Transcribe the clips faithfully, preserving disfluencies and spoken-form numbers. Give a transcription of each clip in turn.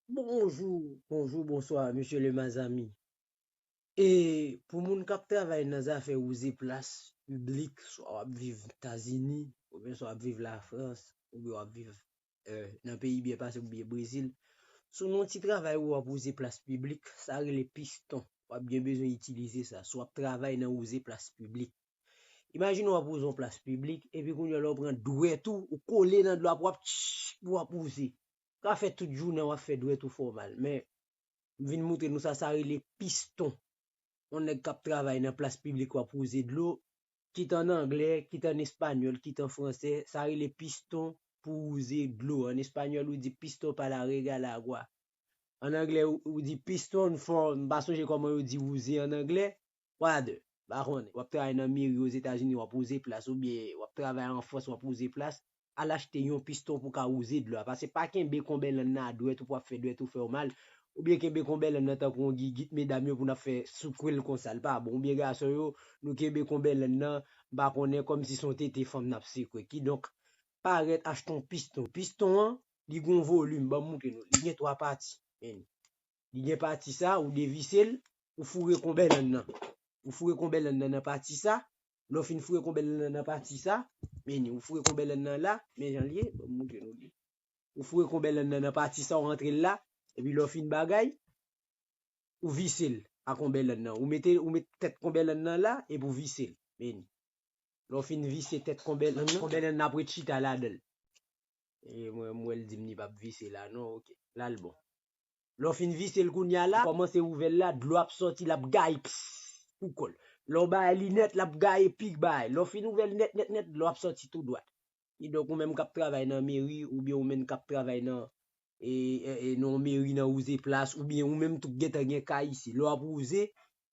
Bonjou, bonjou, bonswa, mesye le mazami. E pou moun k ap travay nan zafè wouze plas piblik, swa w ap viv Etazini, oubyen swa w ap viv Lafrans, oubyen w ap viv eh, nan peyi byen pase oubyen Brezil, si w nan yon ti travay ou w ap wouze plas piblik, sa rele piston. W ap gen bezwen itilize sa. Si w ap travay nan wouze plas piblik. Imajine w ap wouze yon plas piblik, epi kounye a lè w pran dwèt ou, ou kole nan dlo a, w ap tch, w ap wouze. Ka fè tout jounen w ap fè dwèt ou fè w mal. Men, m vin moutre nou sa, sa rele piston. Yon nèg k ap travay nan plas piblik w ap wouze dlo, kit an anglè, kit an espanyòl, kit an fransè, sa rele piston pou wouze dlo. An espanyòl, ou di piston para regar agua. An anglè, ou, ou di piston fò, m pa sonje kòman yo di wouze an anglè. Whatever, pa konnen. W ap travay nan meri Ozetazini, w ap wouze plas, oubyen w ap travay an Frans, w ap wouze plas. Al achte yon piston pou ka wouze dlo a. Paske pa kenbe konbèlann nan a dwèt ou pou ap fè dwèt ou fè w mal. Oubyen kenbe konbèlann nan tankou yon gigit, medam yo pou n ap fè soukwe l konsa, l pa bon. Oubyen gason yo, nou kenbe konbèlann nan, m pa konnen, kòmsi se yon tete fanm n ap sekwe. Kidonk, parèt achte yon piston. Piston an, li gen yon volim, ban m moutre nou. Li gen twa pati. Men li. Li gen pati sa, ou devise l, ou foure konbèlann nan. Ou foure konbèlann nan nan pati sa. Lè w fin foure konbèlann nan nan pati sa, men li, ou foure konbèlann nan la, men jan l ye, ban m moutre nou li. Ou foure konbèlann nan nan pati sa, ou rantre l la, epi lè w fin bagay, ou vise l a konbèlann nan. Ou mete, ou met tèt konbèlann nan la, epi ou vise l. Men li. Lè w fin vise tèt konbèlann nan, konbèlann nan ap ret chita ladan l. E mwen, m wè l di m li p ap vise la, non, oke. La l bon. Lè w fin vise l kounye a la, kòmanse ouvè l la, dlo ap sòti, l ap gaye, ps, pou kò l. Lè w bay li nèt, l ap gaye pi bay. Lè w fin ouvè l nèt, nèt, nèt, dlo ap sòti tou dwat. Kidonk, ou menm k ap travay nan meri, oubyen ou menm k ap travay nan, e, e, e, nan yon meri nan wouze plas, oubyen ou menm tou k gentan gen kay isi. Lè w ap wouze,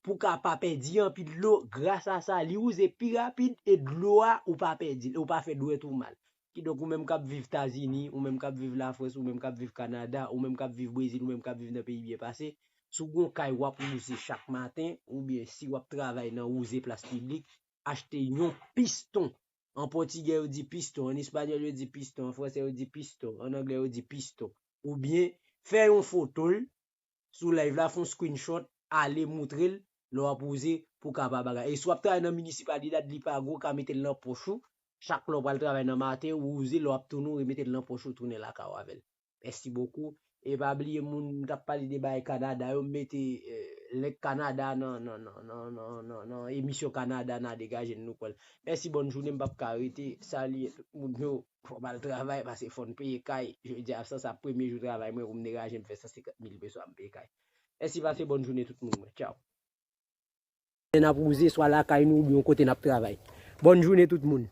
pou ka pa pèdi anpil dlo, gras a sa, li wouze pi rapid, e dlo a, ou pa pèdi l, ou pa fè dwèt ou mal. Kidonk, ou menm k ap viv Etazini, ou menm k ap viv Lafrans, ou menm k ap viv Kanada, ou menm k ap viv Brezil, ou menm k ap viv nan peyi byen pase, si w gen yon kay w ap wouze chak maten, oubyen si w ap travay nan wouze plas piblik, achte yon piston. An pòtigè, yo di piston, an espanyòl, yo di piston, an fransè, yo di piston, an anglè, yo di piston. Oubyen, fè yon foto l, sou live la, fè yon screenshot, ale moutre l, lè w ap wouze pou w ka pa bagay. E si w ap travay nan minisipalidad, li pa gwo, ka mete l nan pòch ou. Chak lè w pral travay nan maten, ou wouze, lè w ap tounen, ou remete l nan pòch ou, tounen lakay ou avè l. Mèsi bokou. E pa bliye moun, m t ap pale de bagay Kanada yo, m mete, eh, link Kanada nan, nan, nan, nan, nan, nan, nan emisyon Kanada, n a degaje n nou pran l. Mèsi, bòn jounen, m p ap ka rete. Salye tout moun yo. Fò m al travay, paske fò n peye kay. Jodi a, sa, sa premye jou travay mwen pou m degaje, m fè san senkant mil peso a, m peye kay. Mèsi, pase bòn jounen tout moun mwen. Tchaw. N ap wouze swa lakay nou oubyen yon kote n ap travay. Bòn jounen tout moun.